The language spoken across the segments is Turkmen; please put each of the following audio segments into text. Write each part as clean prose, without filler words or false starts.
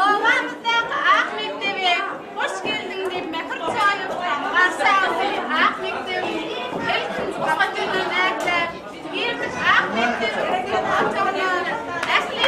Obamyzdaky ak mekdebe hoş geldiň diýip mähir çaýyp, garşy aldy ak mekdebiň ilkinji okadylan äkläp, girdik ak mekdebiň otagyna, ähli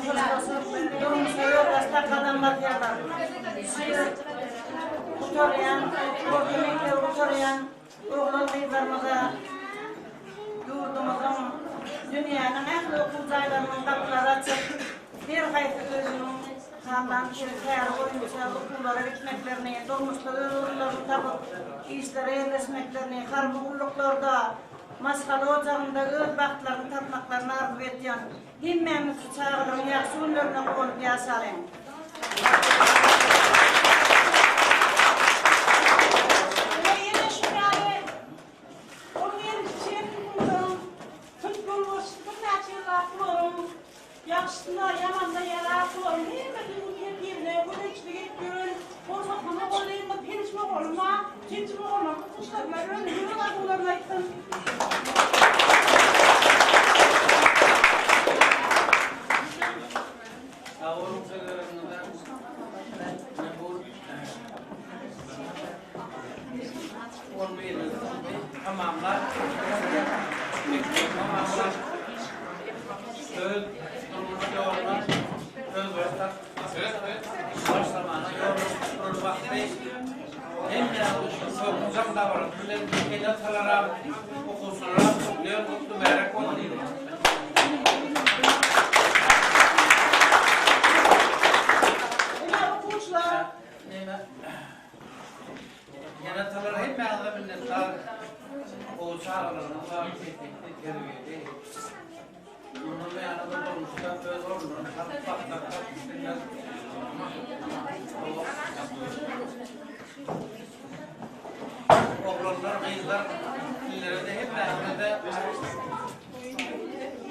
hoşlaşyp, durmuşa özbaşdak gadam basýarlar. Şu ýyl gutarýan, orta mekdebi gutarýan oglan-gyzlarymyza ýurdumyzyň, dünýäniň ähli okuw jaýlarynyň gapylary açyk, her haýsy özüniň hallan käri boýunça okuwlara gitmeklerini, durmuşda öz orunlaryny tapyp, işlere ýerleşmeklerini, harby gulluklarda, maşgala ojagynda öz bagtlaryny tapmaklaryny arzuw etýän. Hemmämiz şu çagalaryň ýagşy günlerine guwanyp ýaşalyň! Ine, ýene şu ýaly on birinji çerkigimizem synp ýolbaşçysy birnäçe ýyllap bularyň ýagşysyna, ýamanyna ýarap, bularyň hemmesiniň gün tertibine gözegçilik edip ýören hormatly mugallymymyz Penji mugallyma, Penji mugallymyň okuwçylaryna özüniň ýürek arzuwlaryny aýtsyn. Sag boluň sözleriňize. Men bu on birinji synpy tamamlap, mekdebi tamamlap, öz durmuş ýoluna özbaşdak başlamana ýol duran wagty hemmäňizi sowukjam dabarasy bilen ene-atalaram, okuwçylaram gutlaýan gutly mübärek bolsun! Ine okuwçylar. Näme? Ene-atalar hemmäňize minnetdar. Gowy çagalaryňyz bar, tertipli, terbiýeli. Mundan buýana-da durmuşda öz ornuny tapyp bakmak tapyp bilmez. Oglanlar, gyzlar, sizlere-de hemmäňize-de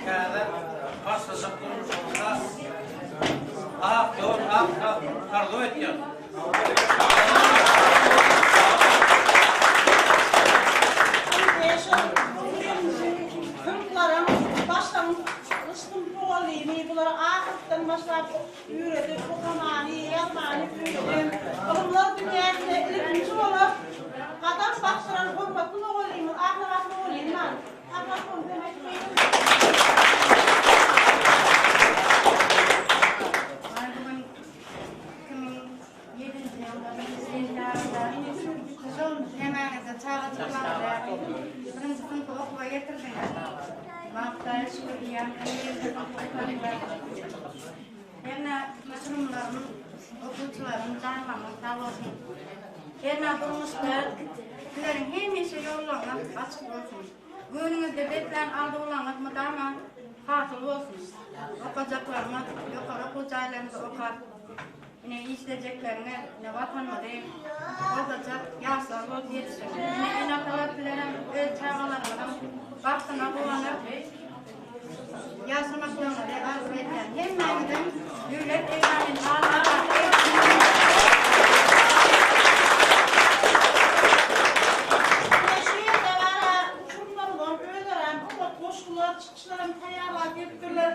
täze başlajak durmuşyňyzda ak ýol, ak bagt arzuw etýän. Synplaryň başlangyç synp mugallymy bulara A synpdan başlap öwredip, okamany, ýazmany öwreden, ylymlar dünýäsine ilkinji bolup gadam basdyran hormatly mugallymyz Aknabat mugallymman. Aknabat mugallym aýdyp goýuň. 2007-nji ýylda birinji sentýabrda şol nemäňizde çagajyklaryňyzy birinji synpy okuwa getirdiňiz. Bagtdaýa şükür diýýän, birinji synpy okadylar. Hernä uçurymlarym, okuwçylarym janlaryňyz sag bolsun. Hernä durmuşda sizleriň hemişe ýollaryňyz açyk bolsun. Göwnüňizde beslän arzuwlaryňyz mydama hasyl bolsun. Okajaklaryňyz ýokary okuw jaýlarynda okap, Ine işlejekleriňiz, ine Watanymyzy goldajak ýaşlar bolup ýetişiň. Ine ene-atalar sizlerem öz çagalaryňyzyň bagtyna guwanyp ýaşamaklaryňyzy arzuw edýän. Hemmäňiziň döwlet ekzameni almaga Ine şu ýerde bara uçurymlarymyzam özlerem oňat goşgular, çykyşlaram taýýarlap gelipdirler.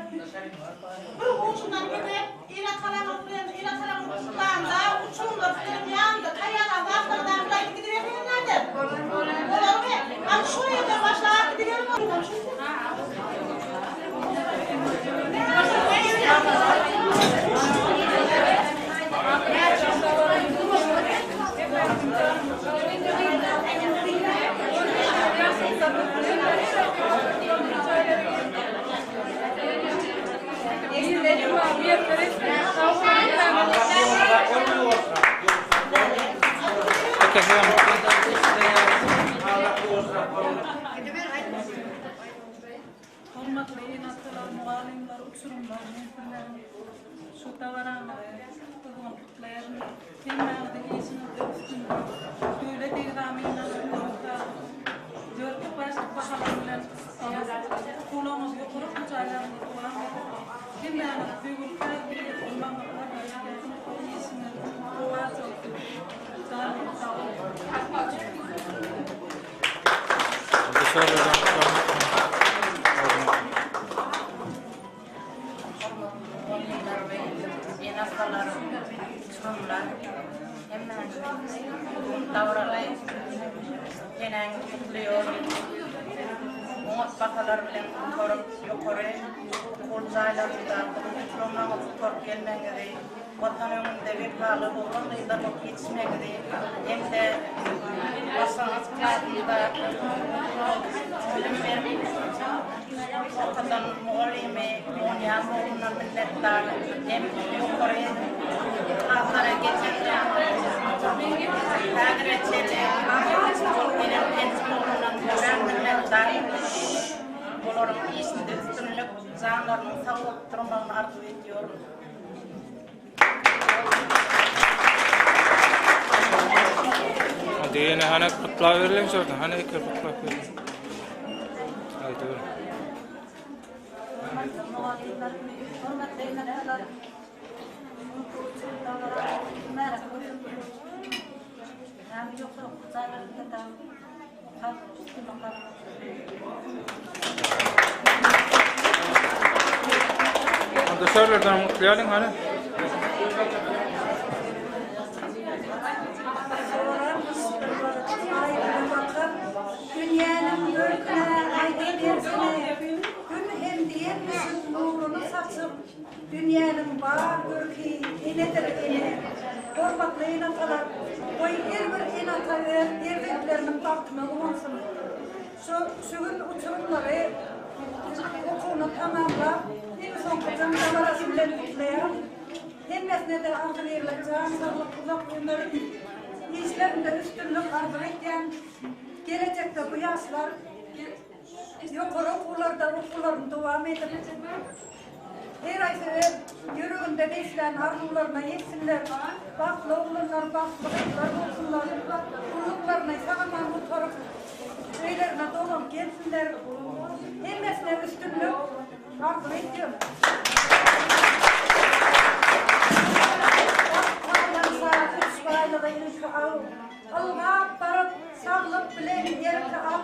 Bir ujundan gezek ene-atalaryňyz bilen ene-atalaryňyz gutlanda uçurymlar sizleriň ýanynda taýýarlan zatlaryňyzam bir aýdyp gidiberseňiz näder? Bolarmy? Hany şu ýerden başlap gidiberiň. Hormatly ene-atalar, mugallymlar, uçurymlar, men sizleriň şu dabaraňyzy gyzgyn gutlaýaryn. Hemmäňiziň işiňizde üstünlik, döwlet ekzameninde dörtlük, bäşlik bahalar bilen Okuwlaryňyzy ýokary okuw jaýlarynda dowam edip, hemmäňizi söýgüli kärdeşler bolmagyňyzy arzuw edýärin. Işiňiz rowaç bolsun! Janyňyz sag bolsun! Hormatly mugallymlar we ene-atalar, uçurymlar, hemmäňizi bu gün dabaraly seneňizi gutlaýaryn. Oňat bahalar bilen gutaryp, ýokary okuw jaýlarynda bilim diplomlaryňyzy. Watan öňünde wepaly oglan-gyzlar bolup ýetişmegiňizi hem-de başlangyç klasynda bilim berip okadan mugallymy Monýa oglundan minnetdar hem ýokary klaslara geçende häzire çenli bolup gelen Penjim oglundan örän minnetdar. Olaryň işinde üstünlik, janlarynyň sag bolup durmagyny arzuw edýärin. Hadi ýene hany gutlabereliň şurada. Hany iki gutlap bereliň. Haýdy ber. Hormatly mugallymlar, hormatly ene-atalar, mübärek bolsun. Hem ýokary okuw jaýlarynda da okap, üstünlik gazanyp. Onda şörlerden gutlaýalyň hany. Dünýäniň görküne aýdyň bersene, Gün hem diýenmişin nuruny saçyp, Dünýäniň bar görki enedir ene. Hormatly ene-atalar, goý her bir ene-ata öz perzentleriniň bagtyna guwansyn. Şu şu gün uçurymlary okuwyny tamamlap, iň soňky jaň dabarasy bilen gutlaýan. Hemmesine-de agzybirlik, jan saglyk, uzak ömür, işlerinde üstünlik arzuw edýän. Gelejekde bu ýaşlar ýokary okuwlarda okuwlaryny dowam edip, her haýsy öz ýüreginde beslän arzuwlaryna ýetsinler, bagtly oglanlar, bagtly gyzlar bolsunlar, gulluklaryny sag-aman gutaryp, öýlerine dolanyp gelsinler. Hemmesine üstünlik arzuw edýän. Bagt paýlansa, üç baýlygy ilki al. Ylgap baryp, saglyk bilen erki al,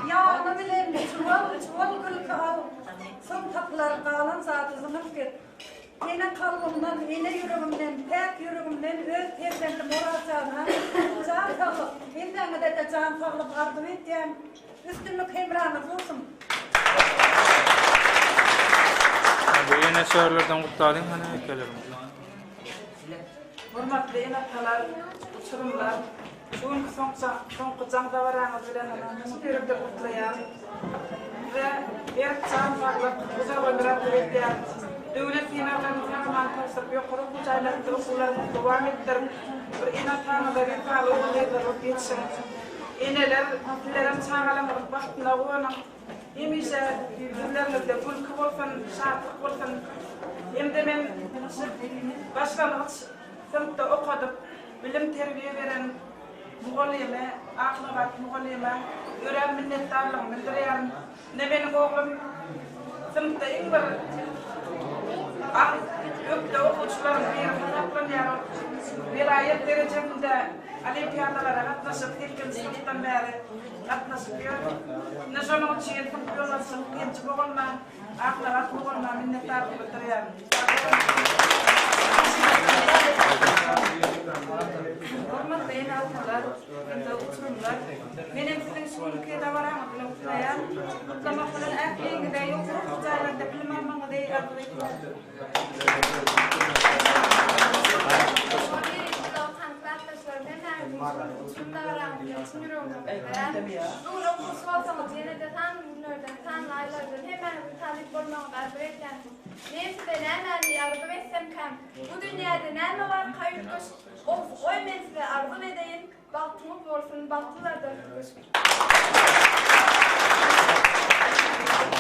Ýany bilen çuwal-çuwal gülki al, Soň tapylar galan zady zyňyp git. Ene kalbymdan, ene ýüregimden, päk ýüregimden öz perzendim Orazjana jan saglyk, hemmäňize-de jan saglyk arzuw edýän. Üstünlik hemraňyz bolsun! Bu ýene şörlerden gutlalyň hany ekelerimizi. Hormatly ene-atalar, uçurymlar, şu günki soňky jaň dabaraňyz bilen çyn ýürekden gutlaýan. Size berk jan saglyk, uzak ömür arzuw edýän. Döwlet synaglaryny sag-aman tabşyryp, ýokary okuw jaýlarynda okuwlaryňyzy dowam etdiriň. Bir ene-ataňyza wepaly ogul-gyzlar bolup ýetişiň. Eneler, sizlerem çagalaryňyzyň bagtyna guwanyň. Hemişe ýüzleriňizde gülki bolsun, şatlyk bolsun. Hem-de men başlangyç synpda okadyp, bilim-terbiýe beren mugallyma, Aknabat mugallyma örän minnetdarlygymy bildirýärin. Ine, meniň oglum synpda iň bir ökde okuwçylaryň biri hasaplanýar. Ol welaýat derejesinde olimpiadalara gatnaşyp, sekizinji synpdan bäri gatnaşyp ýör. Ine şonuň üçin synp ýolbaşçym Genji mugallma, Aknabat mugallma minnetdarlyk bildirýärin. Hormatly ene-atalar hem-de uçurymlar! Menem siziň şu günki dabaraňyz bilen gutlaýan. Gutlamak bilen ähliňize ýokary okuw jaýlarynda bilim almagyňyzy arzuw edýärin.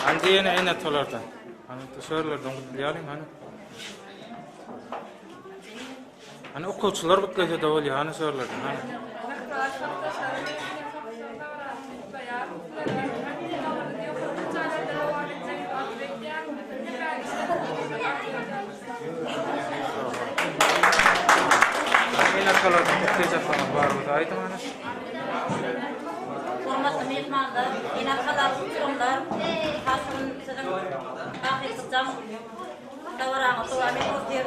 Hany ýene ene-atalardan. Hany şörlerden gutlaýalyň hany. Hany okuwçylar gutlasa-da bolýar, hany şörlerden hany. Ene-atalardan gutlajaklarymyz bar bolsa aýdyň hany. Hormatly myhmanlar, ene-atalar, uçurymlar, hasym siziň hakyky jaň dabaraňyz dowam edip otyr.